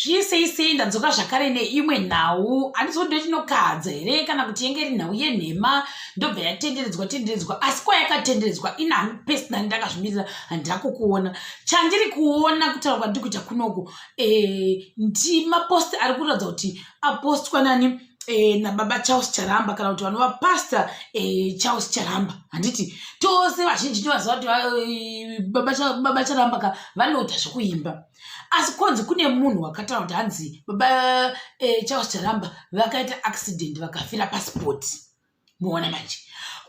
Zvii sei sei ndadzoka zvakare neimwe nhau handisi kuti ndotinokahadza here kana kuti yenge iri nhau yenhema ndobva yatenderedzwa tenderedzwa asi kwayakatenderedzwa ini hangu personally ndakazvimirira handina kukuona chandiri kuona kutaura kwandiri kuita kunoku e, ndimapost ari kuratidza kuti apostwa nani e, nababa Charles Charamba kana kuti vanova pastor e, Charles Charamba handiti tose vazhinji tinovaziva kuti e, baba Charamba ka vanoita zvekuimba asi konzi kune munhu wakataura kuti hanzi baba e, Charles Charamba vakaita accident vakafira paspot. Muona manje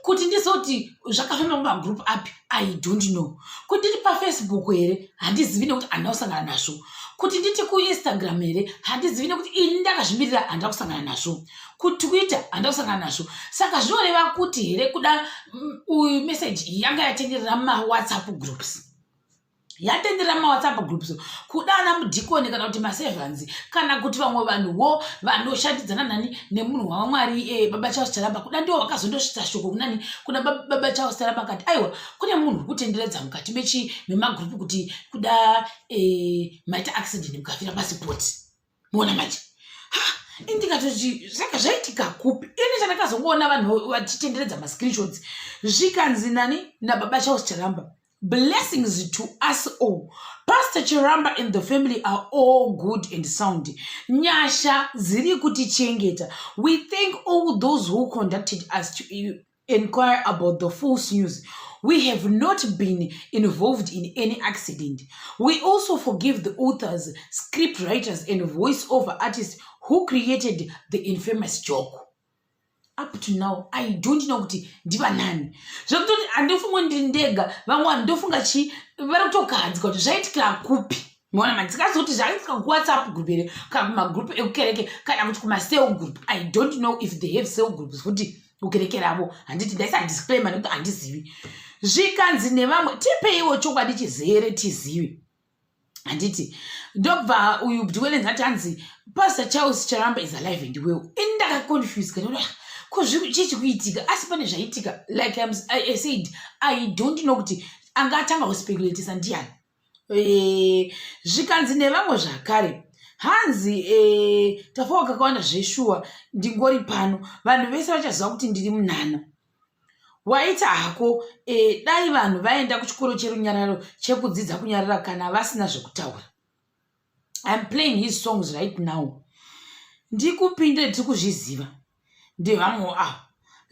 kuti ndizoti zvakafamba mumagroup api, I don't know. Kuti nditi paFacebook here, handizivi nekuti handina kusangana nazvo. Kuti nditi kuInstagram here, handizivi nekuti ini ndakazvimirira handina kusangana nazvo. KuTwitter handina kusangana nazvo. Saka zvinoreva kuti here kuda uyu message iyi yanga yatenderera mumawhatsapp groups, yatenderera mumawhatsapp groups, kuda ana mudhikoni kana kuti maservants kana kuti vamwe vanhuwo vanoshandidzana nani nemunhu wamwari baba Charles Charamba, kuda ndiwo vakazondosvitsa shoko kunani, kuna baba Charles Charamba, akati aiwa, kune munhu kutenderedza mukati mechi memagroup kuti kuda maita accident mukafira paspot. Muona manje, indikatoti saka zvaitika kupi? Ini chandakazongoona vanhu vachitenderedza mascreenshots, zvikanzi nani, nababa Charles Charamba, "Blessings to us all. Pastor Charamba and the family are all good and sound. Nyasha dziri kutichengeta. We thank all those who contacted us to inquire about the false news. We have not been involved in any accident. We also forgive the authors, script writers and voice over artists who created the infamous joke." Up to now I don't know kuti ndivanani, zvekutoti handifungi ndiri ndega. Vamwe vanhu ndofunga chi vari kutokahadzika kuti zvaitikira kupi. Maona madzikazoti zvaitika kuWhatsApp group here kana kumagroup ekukereke kana kuti kumacell group? I don't know if they have cell groups futi kukereke ravo, handiti? Ndaisa disclaimer nekuti handizivi. Zvikanzi nevamwe, tipeiwo chokwadi chizere tizive, handiti? Ndobva uyu Dwellens ati hanzi Pastor Charles Charamba is alive and well. Ini ndakaconfuse kana ko chichi kuitika, asi pane zvaitika. Like I said, I don't know kuti anga atanga kuspeculatisa ndiani. Zvikanzi nevamwe zvakare, hanzi tafawa kakawanda zveshuwa, ndingori pano, vanhu vese vachaziva kuti ndiri munana. Waita hako. Dai vanhu vaenda kuchikoro cherunyararo chekudzidza kunyarara kana vasina zvekutaura. I'm playing his songs right now. Ndikupindire, tiri kuzviziva ndevamwewo avo.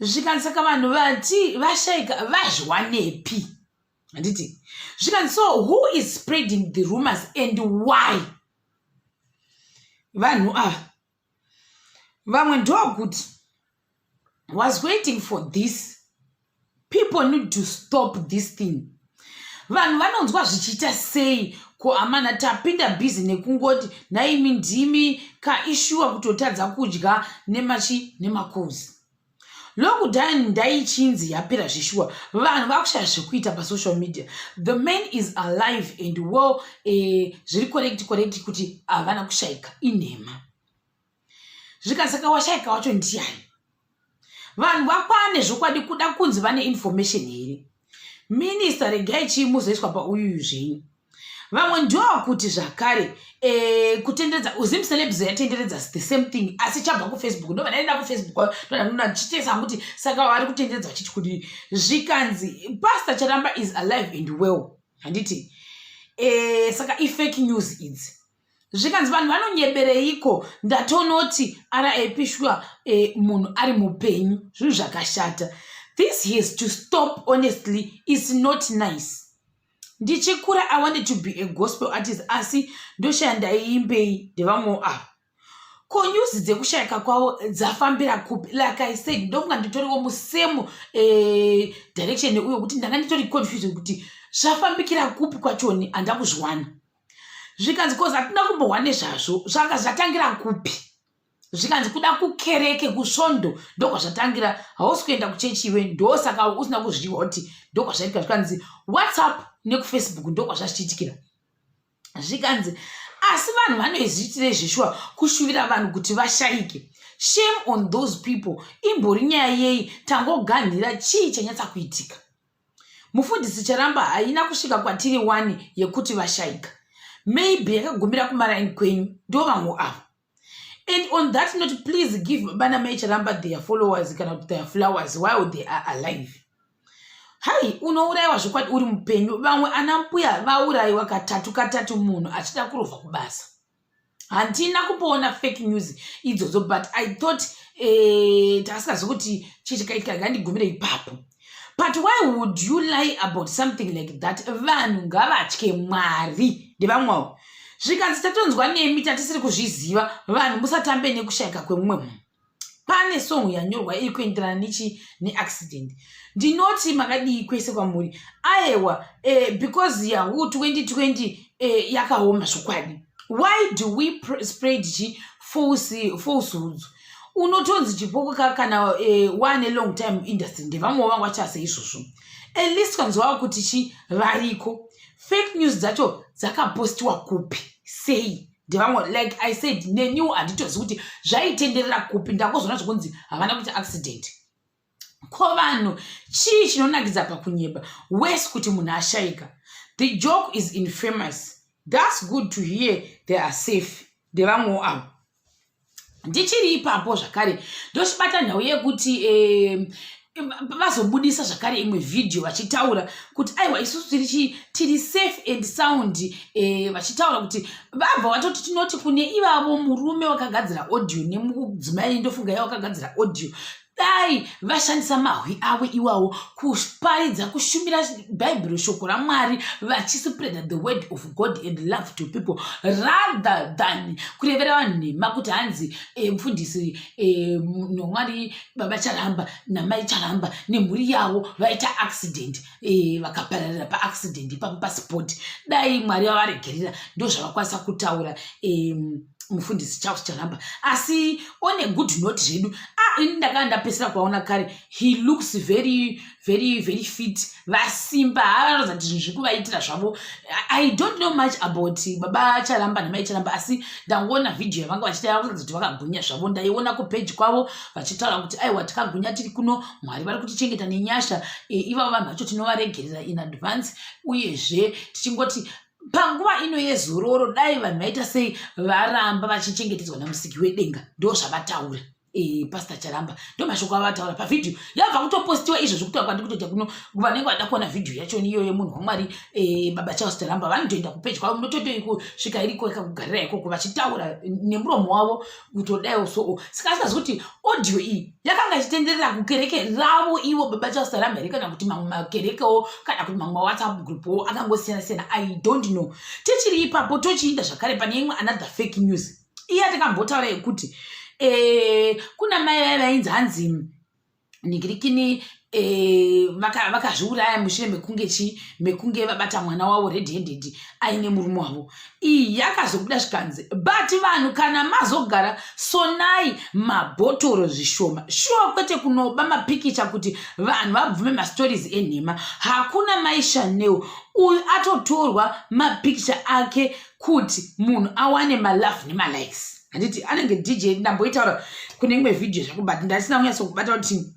Zvikanzi saka vanhu vati vashayika vazviwanepi, handiti? Zvikanzi, so who is spreading the rumors and why? Vanhu ava vamwe ndokuti was waiting for this. People need to stop this thing. Vanhu vanonzwa zvichiita sei kuamana? Tapinda busy nekungoti naimi ndimi kaishuwa kutotadza kudya nemachi nemakozi. Lockdown ndaichinzi yapera zvishuwa, vanhu vakushaya zvekuita pasocial media. The man is alive and well. Zviri correct kuti havana kushayika, inhema. Zvikasaka washayika wacho ndiani? Vanhu vakwane zvokwadi kuda kunzi vane information here? Minista, regai chii muzoiswa pauyuyu zvenyu. Vamwe ndokuti zvakare kutenderedza uZimcelebs yatenderedza the same thing, asi chabva kuFacebook. Ndobva ndaenda kuFacebook ndichitesa kuti saka vari kutenderedza vachiti kudii. Zvikanzi Pastor Charamba is alive and well, handiti? Saka ifake news idzi. Zvikanzi vanhu vanonyebereiko? Ndatonoti RIP sure, munhu ari mupenyu. Zvinhu zvakashata. This has to stop. Honestly, is not nice. Ndichikura I wanted to be a gospel artist, asi ndoshaya ndaiimbei. Ndevamwewo ava. Ko news dzekushayika kwavo dzafambira kupi? Like I said, ndofunga nditoriwo musame direction neuyo kuti ndanga nditori confused kuti zvafambikira kupi kwachoni, handakuzviwana. Zvikanzi cause hatina kumbohwa nezvazvo, zvanga zvatangira kupi? Zvikanzi kuda kukereke kusvondo ndokwazvatangira. Hausi kuenda kuchechi iwe, ndosaka usina kuzviwa kuti ndokwazvaitika. Zvikanzi WhatsApp nekuFacebook ndokwazvazvichiitikira. Zvikanzi asi vanhu vanoizviitirei zveshuwa kushuvira vanhu kuti vashayike? Shame on those people. Imbori nyaya yei? Tangoganhira, chii chanyatsa kuitika? Mufundisi Charamba haina kusvika kwatiri wani yekuti vashayika. Maybe yakagumira kumaraini kwenyu. Ndo vamwe avo. And on that note, please give baba namai Charamba their followers, kana kuti their flowers, while they are alive. Hai, unourayiwa zvokwadi uri mupenyu. Vamwe ana mbuya vaurayiwa katatu katatu, munhu achida kurovha kubasa. Handina kumboona fake news idzodzo, but I thought, takasingazi kuti chii chikaitika. Ngandigumire ipapo. But why would you lie about something like that? Vanhu ngavatye Mwari. Ndevamwewo. Zvikanzi tatonzwa nemi, tatisiri kuzviziva. Vanhu musatambe nekushayika kwemumwe munhu. Pane song yanyorwa iri kuenderana nechi neaccident. Ndinoti makadii kwese kwamuri? Aiwa, because yahu 2020 yakaoma zvokwadi. Why do we spread chi falsehoods? Unotonzi chipoko kana wane long time industry. Ndevamwewo vanga vachase izvozvo. At least kanzwava kuti chi variko. Fake news dzacho dzakapostiwa kupi, sei? Ndevamwe. Like I said, neniwo handitozivi kuti zvaitenderera kupi. Ndangozoona zvokunzi havana kuita accident. Ko vanhu, chii chinonakidza pakunyeba wese kuti munhu ashayika? The joke is infamous. That's good to hear they are safe. Ndevamwewo avo. Ndichiri ipapo zvakare, ndochibata nhau yekuti vazobudisa zvakare imwe vhidhiyo vachitaura kuti aiwa, isusu tiri safe and sound. Vachitaura kuti vabva vatoti, tinoti kune ivavo murume wakagadzira audio nemudzimai, ndofunga iye wakagadzira audio, dai vashandisa mahwi avo iwawo kuparidza, kushumira Bhaibheri, shoko raMwari, vachispreada the word of God and love to people, rather than kurevera vanhu nhema kuti hanzi mufundisi nomwari baba Charamba namai Charamba nemhuri yavo vaita accident, vakapararira paaccident ipapo paspot. Dai Mwari vavaregerera. Ndo zvavakwanisa kutaura mufundisi Charles Charamba. Asi on a good note zvedu, ah, ini ndakanga ndapesera kuvaona kare. He looks very, very, very fit. Vasimba, havanoratidza kuti zvinhu zviri kuvaitira zvavo. I don't know much about baba Charamba namai Charamba, asi ndangoona vhidhiyo yavanga vachiita, vakuratidza kuti vakagwinya zvavo. Ndaiona kupeji kwavo vachitaura kuti aiwa, takagwinya, tiri kuno, Mwari vari kutichengeta nenyasha. Ivavo vanhu vacho tinovaregerera in advance. Uyezve tichingoti panguva ino yezororo, dai vanhu vaita sei, varamba vachichengetedzwa naMusiki wedenga. Ndo zvavataura Pastor Charamba, ndo mashoko avataura pavhidhiyo yabva kutopostiwa izvozvo. Kutaura kwandi kutoita kuno, vanenge vada kuona vhidhiyo yacho iyoyo yemunhu waMwari baba Charles Charamba, vanotoenda kupeji kwavo, munototokusvika iriko, ikakugarira ikoko, vachitaura nemuromo wavo kutodaiwo. So saka asingazi kuti audio iyi yakanga ichitenderera kukereke ravo ivo baba Charles Charamba here, kana kuti mamwe makerekewo, kana kuti mamwe maWhatsApp group akangosiyana siyana. I don't know. Tichiri ipapo, tochiinda zvakare pane imwe another fake news iya takambotaura yekuti kuna mai vai vainzi hanzi ningirikini vakazviuraya mushure mekunge chi mekunge vabata mwana wavo red handed aine murume wavo. Iyi yakazobuda zvikanzi, but vanhu, kana mazogara, sonai mabhotoro zvishoma, shuwa, kwete kunoba mapikicha kuti vanhu vabvume mastories enhema. Hakuna mai Chanel uyu atotorwa mapikicha ake kuti munhu awane malove nemalikes. Handiti anenge DJ? Ndamboitaura kune imwe vhidhiyo zvako, but ndasina kunyatsokubata kuti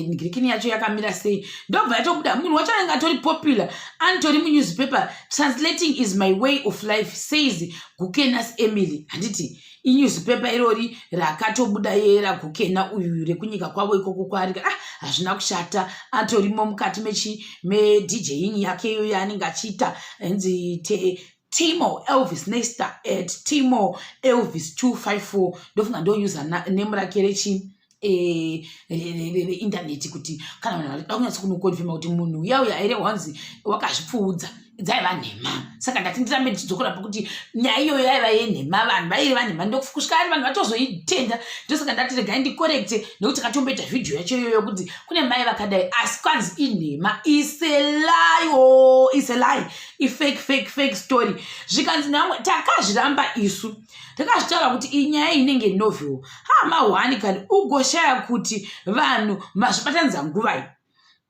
ngirikini yacho yakamira sei. Ndobva yatobuda, munhu wacho anenge atori popular, anotori munewspaper. "Translating is my way of life," says Gukenas Emily. Handiti inewspaper irori rakatobuda yeragukena uyu rekunyika kwavo ikoko kwaari? Ah, hazvina kushata, atorimo mukati mechi meDJing yake iyoyo yaanenge achiita, hanzi Timo Elvis Nesta, @TimoElvis254. Ndofunga ndo user name rake rechi reindaneti, kuti kana vanhu varida kunyatsa kunokonfirma kuti munhu uya uya airehwa wanzi wakazvipfuudza dzaiva nhema. Saka ndati ndirambe ndichidzokora pakuti nyaya iyoyo yaiva yenhema, vanhu vaireva nhema, ndokusvika ari vanhu vatozoitenda. Ndosaka ndati regai ndicorrecte, nekuti takatomboita vhidhiyo yacho iyoyo kuti kune mai vakadai, asi kwanzi inhema, is a lie, o is a lie, ifake, fake, fake story. Zvikanzi namwe takazviramba isu, takazvitaura kuti iyi nyaya inenge novel hamahwani kani, ugoshaya kuti vanhu mazvibatanidza nguvai.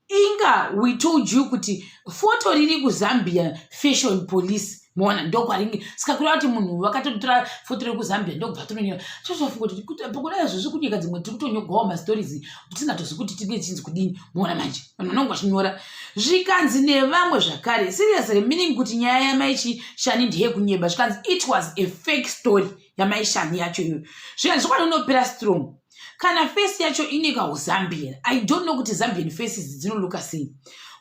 Inga we told you kuti foto riri kuZambia Fashion Police. Moona ndokwaringe. Saka kureva kuti munhu vakatotora foto rekuzambia ndokubva tononyora. Totofunga kuti pakudai zvozvi kunyika dzimwe tiri kutonyogwawo mastories tisingatozi kuti tinge tichinzi kudini. Moona manje vanhu vanonge vachinyora. Zvikanzi nevamwe zvakare seriously meaning kuti nyaya yamai Shani ndeyekunyeba. Zvikanzi it was a fake story yamai Shani yacho iyoyo. Zvikanzi zvokwadi unopera strong. Kana face yacho ine kauzambian. I don't know kuti Zambian faces dzinolooka sei.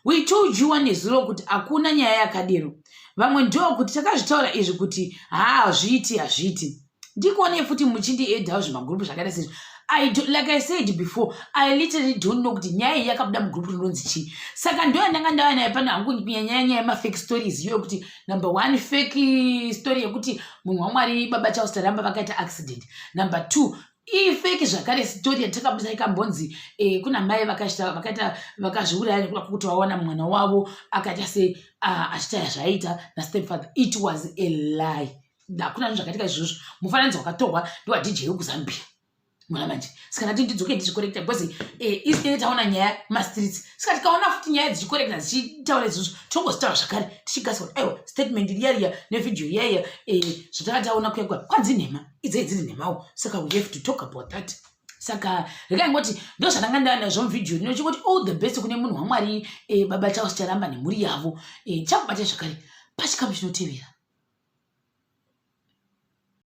We told you one nezuro kuti hakuna nyaya yakadero. Vamwe ndokuti takazvitaura izvi kuti hazviiti hazviiti. Ndikuonei futi muchindiedhawo zvimagurupu zvakaita seizvi. Like I said before, I literally don't know kuti nyaya iyi yakabuda mugurupu rinonzi chii. Saka ndo yandanga ndauya nayo pano hangu kunyanya nyaya yemafake stories iyo yekuti number one fake story yekuti munhu waMwari baba Charles Taramba vakaita accident. Number two ifake zvakare story yatakabudisa ikambonzi kuna mai vakaita vakazviuraya nekuda kwekuti vawana mwana wavo akaita se achiita zvaaita nastepfather. It was a lie. Hakuna zvinhu zvakaitika izvozvo. Mufananidzo wakatorwa ndewaDJ wekuzambia. Mona manje. Saka ndati ndidzoke ndizvikorekta because isi tinenge taona nyaya mumastreets. Saka tikaona futi nyaya dzichikorekta dzichitaura izvozvo tongozvitaura zvakare tichigasa kuti aiwa statement riya riya nevhidhiyo riya riya zvatanga taona kuya kuya kwanzi nhema idzei dziri nhemawo. Saka we have to talk about that. Saka regai ngoti ndo zvandanga ndava nazvo muvhidhiyo rino chingoti all the best kune munhu waMwari baba Charles Charamba nemhuri yavo. Tichakubata zvakare pachikamu chinotevera.